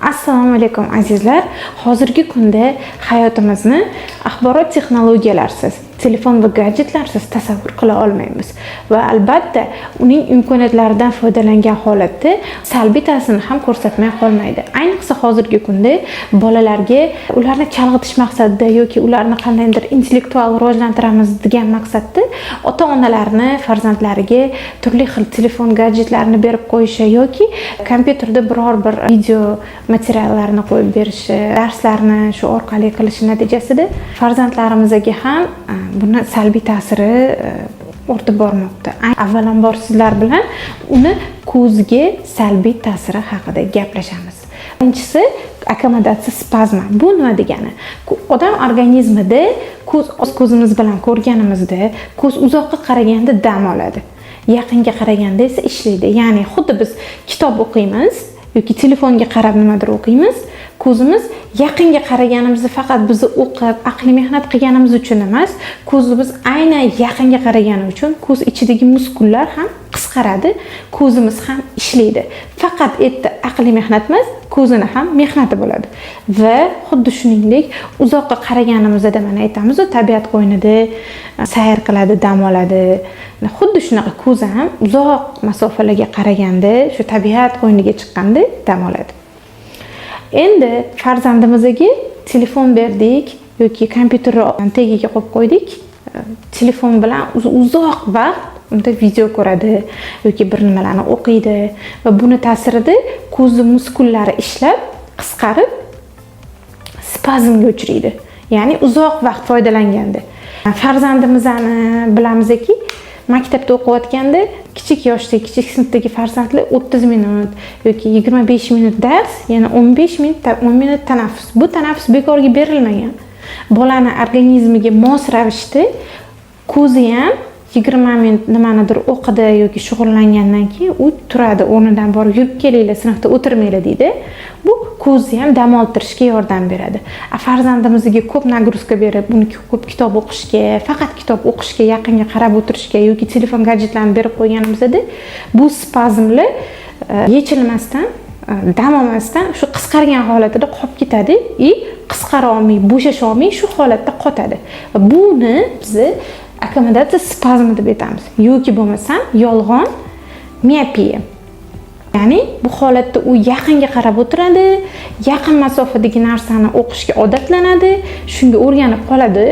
Assalomu alaykum, azizlar! Hozirgi kunda hayotimizni axborot texnologiyalarisiz, telefon va gadjetlarsiz tasavvur qila olmaymiz va albatta uning imkoniyatlaridan foydalangan holatda salbiy ta'sirini ham ko'rsatmay qolmaydi. Ayniqsa hozirgi kunda bolalarga ularni chalg'itish maqsadida yoki ularni qandaydir intellektual rivojlantiramiz degan maqsadda ota onalarni farzandlariga turli xil telefon, gadjetlarni berib qo'yishi yoki kompyuterda biror bir video materiallarni qo'yib berishi, darslarni shu orqali qilishi natijasida farzandlarimizga ham buni salbiy ta'siri ortib bormoqda. Avvalambor, sizlar bilan uni ko'zga salbiy ta'siri haqida gaplashamiz. Birinchisi, akkomodatsiya spazma. Bu nima degani? Odam organizmida ko'z, ko'zimiz bilan ko'rganimizda, ko'z uzoqqa qaraganda dam oladi, yaqinga qaraganda esa ishlaydi. Ya'ni xuddi biz kitob o'qiymiz yoki telefonga qarab nimadir o'qiymiz, ko'zimiz yaqinga qaraganimizda faqat bizni o'qib, aqliy mehnat qilganimiz uchun emas, ko'zimiz aynan yaqinga qaragani uchun ko'z ichidagi muskullar ham qisqaradi, ko'zimiz ham ishlaydi. Faqat erta aqliy mehnat emas, ko'zini ham mehnati bo'ladi. Va xuddi shuningdek, uzoqqa qaraganimizda, mana aytamizu, tabiat qo'ynida sayr qiladi, dam oladi. Xuddi shunaqa ko'z ham uzoq masofalarga qaraganda, shu tabiat qo'yniga chiqqanda dam oladi. Endi farzandimizga telefon berdik yoki kompyuterni tagiga qo'yib qo'ydik, telefon bilan uzoq vaqt unda video ko'radi yoki bir nimalarni o'qiydi va buni ta'sirida ko'zni muskullari ishlab, qisqarib, spazmga uchraydi. Ya'ni uzoq vaqt foydalanganda. Farzandimizni bilamizki, maktabda o'qiyotganda kichik yoshdagi, kichik sinfdagi farzandlar 30 minut yoki 25 minut dars, yana 15 minut, 10 minut tanaffus. Bu tanaffus bekorga berilmagan. Bolani organizmiga mos ravishda ko'zi ham 20 minut nimanidir o'qidi yoki shug'ullangandan keyin u turadi o'rnidan, "Borib yurib kelinglar, sinfda o'tirmanglar", deydi. Bu ko'zni ham dam oldirishga yordam beradi. A farzandimizga ko'p нагрузка berib, uni ko'p kitob o'qishga, faqat kitob o'qishga, yaqinga qarab o'tirishga yoki telefon, gadjetlarni berib qo'yganimizda bu spazmlar yechilmasdan, dam olmasdan shu qisqargan holatida qolib ketadi и qisqara olmay, bo'shasha olmay shu holatda qotadi. Va buni bizni akkomodatsiya spazmi deb aytamiz yoki bo'lmasam yolg'on miopiya. Ya'ni bu holatda u yaqinga qarab o'tiradi, yaqin masofadagi narsani o'qishga odatlanadi, shunga o'rganib qoladi.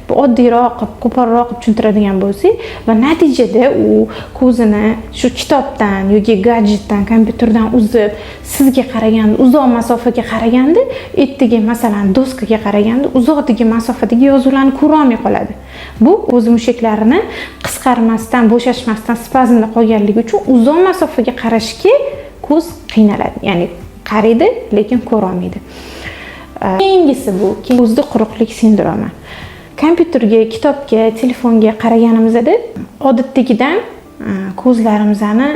Bu oddiyroq qilib, qo'polroq qilib tushuntiradigan bo'lsak. Va natijada u ko'zini shu kitobdan yoki gadjetdan, kompyuterdan uzib, sizga qaraganda, uzoq masofaga qaraganda, ertaga, masalan, doskaga qaraganda uzoqdagi masofadagi yozuvlarni ko'rolmay qoladi. Bu ko'z mushaklarini qisqarmasdan, bo'shashmasdan spazmda qolganligi uchun uzoq masofaga qarashga ko'z qiynaladi. Ya'ni qaraydi, lekin ko'rolmaydi. Keyingisi, bu ko'zda quruqlik sindromi. Kompyuterga, kitobga, telefonga qaraganimizda odatdagidan ko'zlarimizni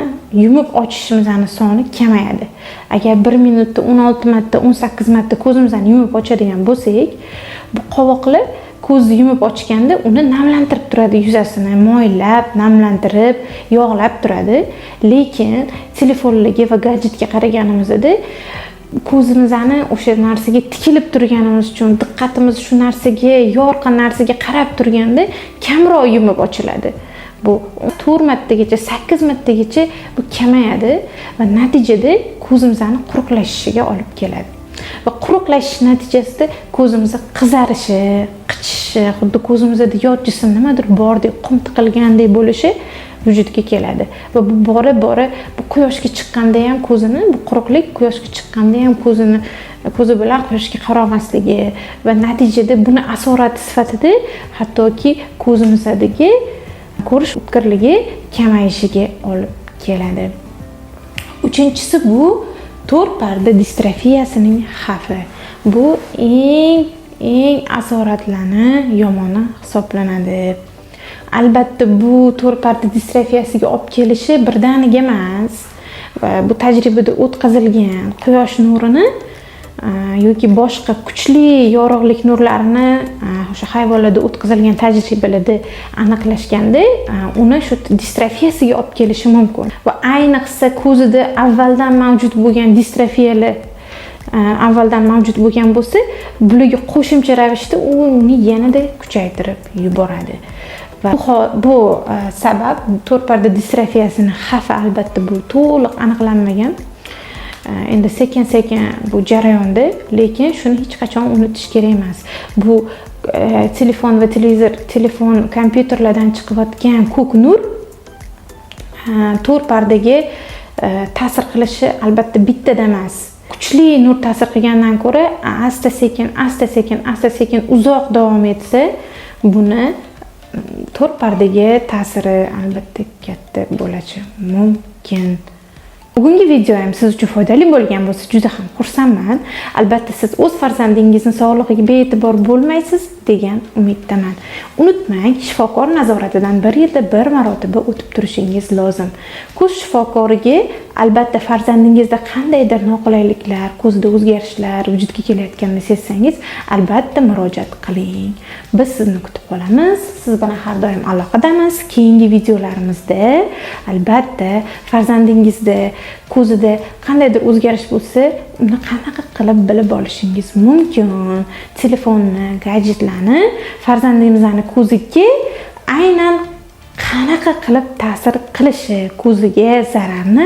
yumib ochishimizni soni kamayadi. Agar bir minutda 16 marta, 18 marta ko'zimizni yumib ochadigan bo'lsak, bu qovoqlar ko'zni yumib ochganda uni namlantirib turadi, yuzasini moylab, namlantirib, yog'lab turadi. Lekin telefonlarga va gadjetga qaraganimizda ko'zimizni o'sha narsaga tikilib turganimiz uchun diqqatimiz shu narsaga, yorqin narsaga qarab turganda kamroq yumib ochiladi. Bu 4 martagacha, 8 martagacha bu kamayadi va natijada ko'zimizni quruqlashishiga olib keladi. Va quruqlashish natijasida ko'zimiz qizarishi, qichishishi, xuddi ko'zimizda yot jism nimadir bordek, qum tiqilgandek bo'lishi vujudga keladi. Va bu bora bora bu quyoshga chiqqanda ham ko'zini, bu quruqlik quyoshga chiqqanda ham ko'zini, ko'zi bilan quyoshga qarolmasligi va natijada buni asorati sifatida hattoki ko'zimizdagi ko'rish o'tkirligi kamayishiga olib keladi. Uchinchisi, bu to'r parda distrofiyasining xavfi. Bu eng eng asoratlarni yomoni hisoblanadi. Albatta, bu to'r parda distrofiyasiga olib kelishi birdaniga emas va bu tajribada o'tkazilgan, quyosh nurini yoki boshqa kuchli yorug'lik nurlarini o'sha hayvonlarda o'tkazilgan tajribalarda aniqlashganda, uni shu distrofiyasiga olib kelishi mumkin va ayniqsa ko'zida avvaldan mavjud bo'lgan distrofiyalar avvaldan mavjud bo'lgan bo'lsa, bularga qo'shimcha ravishda uni yanada kuchaytirib yuboradi. Va bu sabab to'rt parda distrofiyasini xavfi albatta bu to'liq aniqlanmagan. Endi sekin-sekin bu jarayonda, lekin shuni hech qachon unutish kerak emas. Bu telefon va televizor, telefon, kompyuterlardan chiqayotgan ko'k nur to'rt pardaga ta'sir qilishi albatta bittada emas. Kuchli nur ta'sir qilgandan ko'ra asta-sekin, asta-sekin, asta-sekin uzoq davom etsa, buni to'rt pardaga ta'siri albatta katta bo'lishi mumkin. Bugungi videoyim siz uchun foydali bo'lgan bo'lsa, juda ham xursandman. Albatta siz o'z farzandingizni sog'lig'iga bee'tibor bo'lmaysiz degan umiddaman. Unutmang, shifokor nazoratidan bir yilda bir marotaba o'tib turishingiz lozim. Ko'z shifokoriga albatta farzandingizda qandaydir noqulayliklar, ko'zda o'zgarishlar vujudga kelayotganini sezsangiz, albatta murojaat qiling. Biz sizni kutib qolamiz. Siz bilan har doim aloqadamiz. Keyingi videolarimizda albatta farzandingizda ko'zida qandaydir o'zgarish bo'lsa, uni qanaqa qilib bilib olishingiz mumkin. Telefonni, gadjetlarni farzandingizni ko'ziga aynan qanaqa qilib ta'sir qilishi, ko'ziga zararni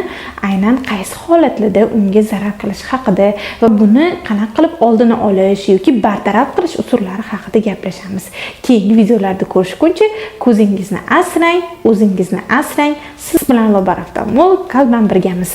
aynan qaysi holatlarda unga zarar qilishi haqida va buni qanaqa qilib oldini olish yoki bartaraf qilish usullari haqida gaplashamiz. Keyingi videolarda ko'rishguncha ko'zingizni asrang, o'zingizni asrang. Siz bilan Lobar oftalmolog qalban birgamiz.